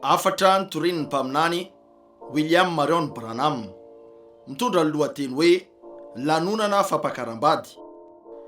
Hafatra notorian'ny mpaminany William Marion Branham, mitondra ny lohateny hoe Lanonana Fampakaram-bady,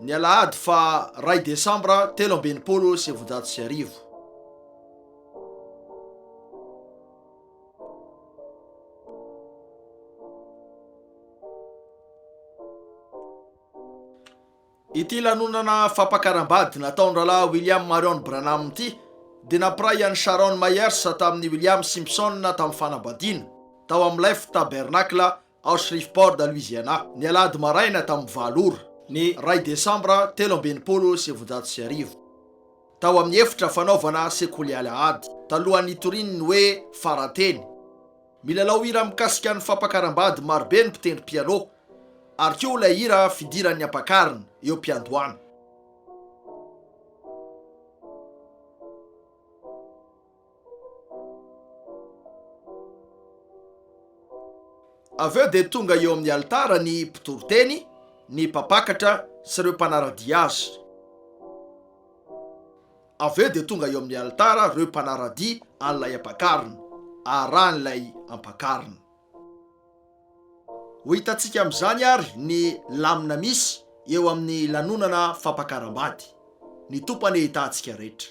ny alahady faha iray desambra 1963. Ity lanonana fampakaram-bady nataon-drahalahy William Marion Branham ity dia nampiray an'i Sharon Myers tamin'i William Simpson tamin'ny fanambadiana, tao amin'ny Life Tabernacle ao Shreveport, Louisiana, ny alahady maraina tamin'ny valo ora, ny iray desambra 1963, tao amin'ny efitra fanaovana sekoly alahady, talohan'ny nitoriany ny hoe Farateny. Milalao hira mikasika ny fampakaram-bady marobe ny mpitendry piano, ary koa ilay hira fidiran'ny ampakarina eo am-piandohana. Avy eo dia tonga eo amin'ny alitara ny mpitoriteny, ny mpampakatra sy ireo mpanara-dia azy. Avy eo dia tonga eo amin'ny alitara ireo mpanara-dia an'ilay ampakarina, arahin'ilay ampakarina. Ho hitantsika amin'izany àry ny lamina misy eo amin'ny lanonana fampakaram-bady. Ny Tompo anie hitaha antsika rehetra.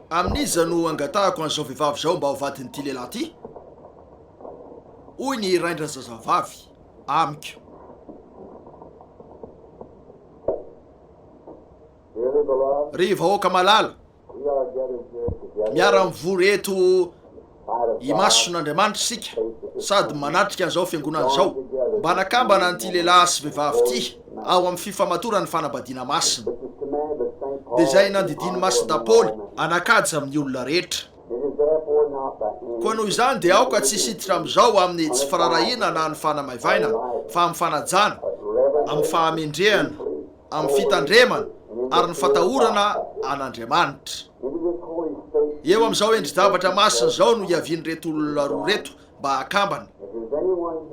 Amin'iza no angatahako an'izao vehivavy izao mba ho vadin'ity lehilahy ity? Hoy ny rain-drazazavavy, Amiko. Ry vahoaka malala, Miara-mivory eto imason'Andriamanitra isika sady manatrika an'izao fiangonana izao mba hanakambana an'ity lehilahy sy vehivavy ity ao amin'ny fifamatoran'ny fanambadiana masina, dia izay nandidian'i Masindahy Paoly hanakaja amin'ny olona rehetra. Koa noho izany dia aoka tsy hisintitra amin'izao amin'ny tsy firaharahiana na ny fanamaivainana, fa amin'ny fanajana, amin'ny fahamendrehana, amin'ny fitandremana ary ny fatahorana an'Andriamanitra. Eo amin'izao endri-javatra masina izao no hiavian'ireto olona roa ireto mba hakambana.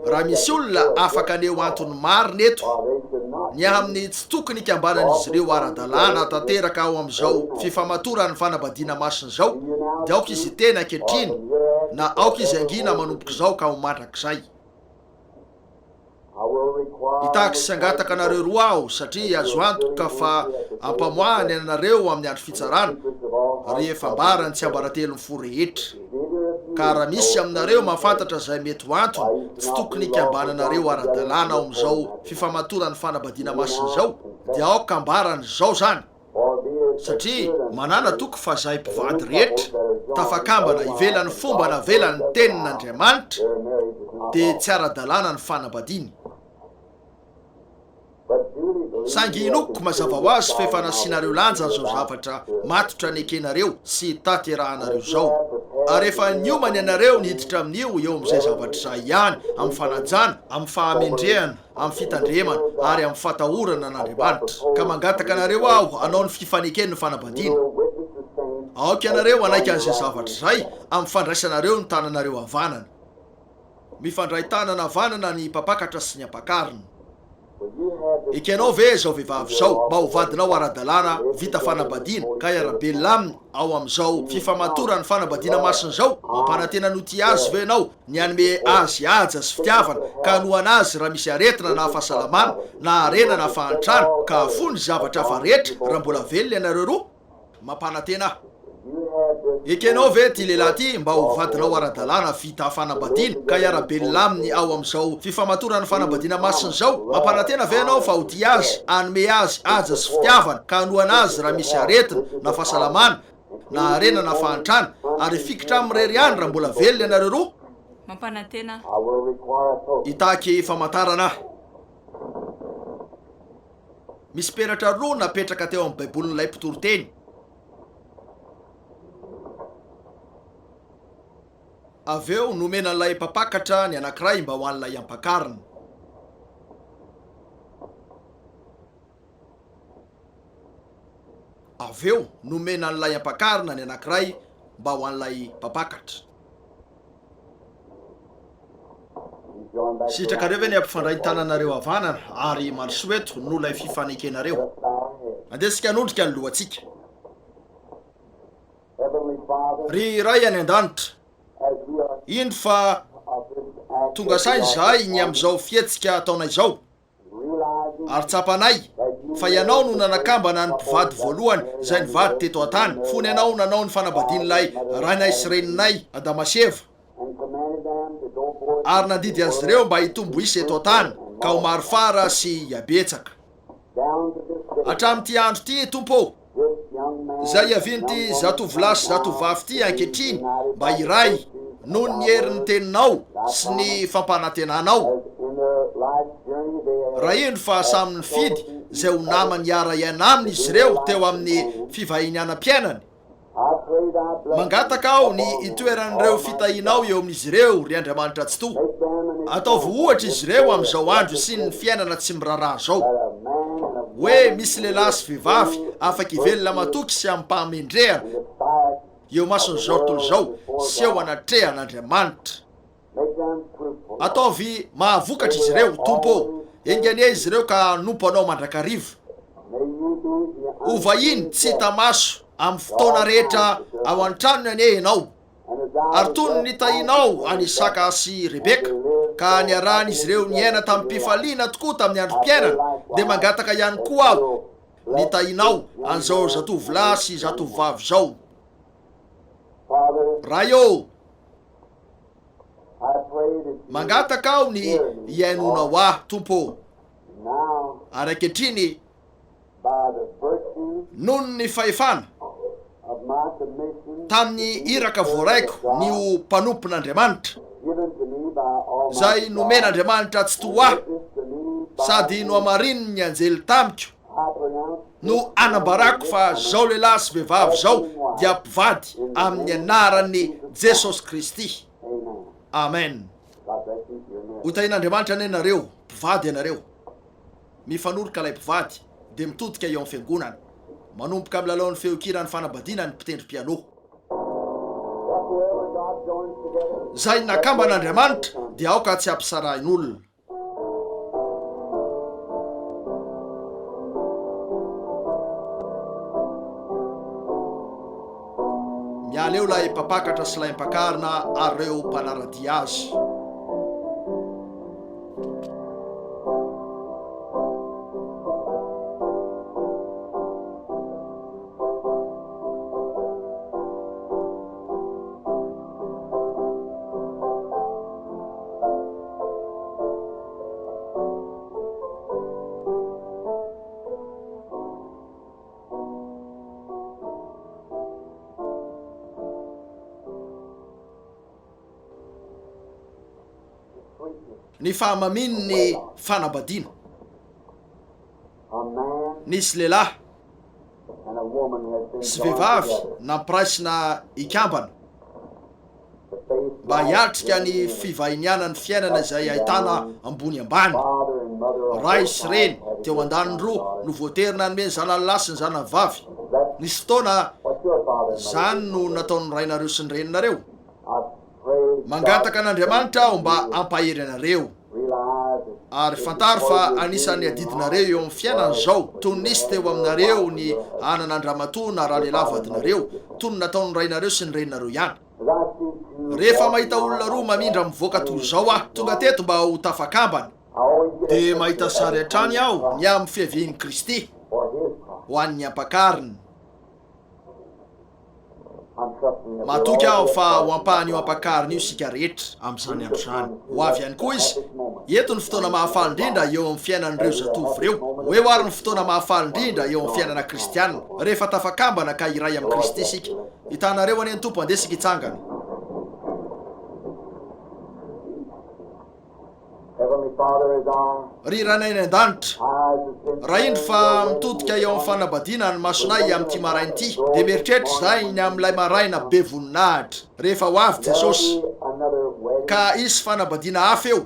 Raha misy olona afaka haneho antony marina eto ny amin'ny tsy tokony hikambanan'izy ireo ara-dalàna tanteraka ao amin'izao fifamatoran'ny fanambadiana masina izao, dia aoka izy hiteny ankehitriny, na aoka izy hangina manomboka izao ka ho mandrakizay. Hitaky sy hangataka anareo roa aho, satria azo antoka fa hampamoahany anareo amin'ny andro fitsarana, rehefa ambara ny tsiambaratelon'ny fo rehetra. Ka raha misy aminareo mahafantatra izay mety ho antony tsy tokony hikambananareo ara-dalàna ao amin'izao fifamatoran'ny fanambadiana masina izao, dia aoka ambarany izao izany. Satria manana toky fa zahay mpivady rehetra tafakambana ivelan'ny fomba navelan'ny tenin'Andriamanitra dia tsy ara-dalàna ny fanambadiany. Saingy inoako mazava ho azy f'efa nasianareo lanja an'izao zavatra matotra nekenareo sy tanterahanareo izao. Ary efa niomana ianareo ny hiditra amin'io eo amin'izay zavatra izay ihany, amin'ny fanajana, amin'ny fahamendrehana, amin'ny fitandremana, ary amin'ny fatahorana an'Andriamanitra. Ka mangataka anareo aho hanao ny fifaneken'ny fanambadiana. Aoka ianareo hanaiky an'izay zavatra izay amin'ny fandraisanareo ny tananareo havanana. Mifandray tanana havanana ny mpampakatra sy ny ampakarina. Ekenao ve izao vehivavy izao mba ho vadinao ara-dalàna vita fanambadiana ka hiara-belona aminy ao amin'izao fifamatoran'ny fanambadiana masina izao? Mampanantena ny ho tia azy ve ianao, ny hanome azy haja sy fitiavana ka hanohana azy raha misy aretina na fahasalamana na harena na fahantrana ka hahafoy ny zavatra hafa rehetra raha mbola velona ianareo roa? Mampanantena aho. Ekenao ve ity lehilahy ity mba ho vadinao ara-dalàna vita fanambadiana ka hiara-belona aminy ao amin'izao fifamatoran'ny fanambadiana masina izao? Mampanantena ve ianao fa ho tia azy, hanome azy haja sy fitiavana ka hanohana azy raha misy aretina na fahasalamana na harena na fahantrana ary hifikitra aminy irery ihany raha mbola velona ianareo roa? Mampanantena aho. Hitaky famantarana aho. Misy peratra roa napetraka teo amin'ny Baibolin'ilay mpitoriteny. Avy eo nomena an'ilay mpampakatra ny anankiray mba ho an'ilay ampakarina. Avy eo nomena an'ilay ampakarina ny anankiray mba ho an'ilay mpampakatra. Sitrakareo ve ny hampifandray ny tananareo havanana ary mandrosoa eto noho ilay fifanekenareo? Andeha isika hanondrika ny lohantsika. Ry Ray any An-danitra, indro fa tonga saina izahay ny amin'izao fihetsika ataonay izao. Ary tsapanay fa Ianao no nanakambana ny mpivady voalohany izay nivady teto an-tany, fony Ianao nanao ny fanambadian'ilay rainay sy reninay, Adama sy Eva, ary nandidy azy ireo mba hitombo isa eto an-tany, ka ho maro fara sy hihabetsaka. Hatramin'ity andro ity, Tompo ô, izay hiavian'ity zatovolahy sy zatovovavy ity ankehitriny mba hiray noho ny herin'ny Teninao sy ny fampanantenanao, raha indro fa samy nifidy izay ho namany hiara-hiaina aminy izy ireo teo amin'ny fivahinianam-piainany. Mangataka aho ny hitoeran'ireo fitahianao eo amin'izy ireo, ry Andriamanitra Tsitoha. Ataovy ohatra izy ireo amin'izao andro isian'ny fiainana tsy miraharaha izao, hoe misy lehilahy sy vehivavy afaka hivelona matoky sy amim-pahamendrehana eo imason'izao tontolo izao sy eo anatrehan'Andriamanitra. Ataovy mahavokatra izy ireo, Tompo ô. Enga anie izy ireo ka hanompo Anao mandrakariva. Ho vahiny tsy hita maso amin'ny fotoana rehetra ao an-tranony anie Ianao. Ary toy ny nitahianao an'i Isaka sy Rebeka, ka niarahan'izy ireo niaina tamim-pifaliana tokoa tamin'ny androm-piainana, dia mangataka ihany koa aho ny hitahianao an'izao zatovolahy sy zatovovavy izao. Ray ô! Mangataka aho ny hihainoanao ahy, Tompo ô. Ary ankehitriny, noho ny fahefana tamin'ny iraka voaraiko ny ho mpanompon'Andriamanitra, izay nomen'Andriamanitra Tsitoha ahy sady nohamarinin'ny anjely tamiko, no anambarako fa zao lehilahy sy vehivavy zao dia mpivady amin'ny anaran'i Jesosy Kristy. Amen. Ho tahian'Andriamanitra anie nareo, mpivady ianareo. Mifanoroka ilay mpivady dia mitodika eo amin'ny fiangonana. Manomboka milalao ny feon-kiran'ny fanambadiana ny mpitendry piano. Izay nakamban'Andriamanitra dia aoka tsy hampisarahin'olona. Miala eo ilay mpampakatra sy ilay mpakarina ary ireo mpanara-dia azy. Ny fahamamian'ny fanambadiana. Nisy lehilahy sy vehivavy nampiraisina hikambana. mba hiatrika ny fivahinianan'ny fiainana izay ahitana ambony ambany. Ray sy reny, teo andaniny roa, no voatery nanome ny zanany lahy sy ny zanany vavy. Nisy fotoana, izany no nataon'ny rainareo sy ny reninareo. Mangataka an'Andriamanitra aho mba hampahery anareo. Ary fantaro fa anisan'ny adidinareo eo amin'ny fiainana izao, toy ny nisy teo aminareo ny hanana an-dramatoa na ralehilahy vadinareo, toy ny nataon'ny rainareo sy ny reninareo ihany. Rehefa mahita olona roa mamindra mivoaka toy izao aho, tonga teto mba ho tafakambana, dia mahita sary hatrany aho ny amin'ny fiavian'i Kristy ho an'ny ampakariny. Matoky aho fa ho ampahan'io ampakarina io isika rehetra amin'izany andro izany. Ho avy ihany koa izy. Eto ny fotoana mahafaly indrindra eo amin'ny fiainan'ireo zatovo ireo. Ho eo àry ny fotoana mahafaly indrindra eo amin'ny fiainana kristiana, rehefa tafakambana ka iray amin'i Kristy isika. Hitanareo anie ny Tompo, andeha isika hitsangana. Ry Rainay any An-danitra, raha indro fa mitodika eo amin'ny fanambadiana ny masonay amin'ity maraina ity, dia mieritreritra izahay ny amin'ilay maraina be voninahitra, rehefa ho avy Jesosy, ka hisy fanambadiana hafa eo,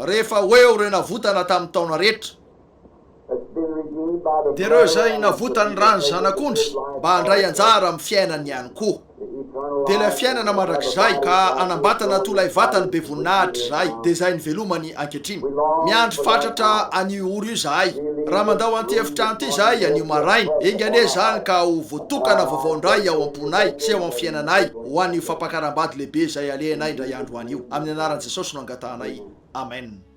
rehefa ho eo ireo navotana tamin'ny taona rehetra, Dia ireo izay navotan'ny ran'ny Zanak'ondry mba handray anjara amin'ny fiainany ihany koa. Dia ilay fiainana mandrakizay, ka hanambatana toa ilay vatany be voninahitra izahay, dia izay nivelomany ankehitriny. Miandry fatratra an'io ora io izahay. Raha mandao an'ity efitrano ity izahay anio maraina, enga anie izany ka ho voatokana vaovao indray ao am-ponay sy ao amin'ny fiainanay ho an'io fampakaram-bady lehibe izay alehanay indray andro any io. Amin'ny anaran'i Jesosy no angatahanay. Amen.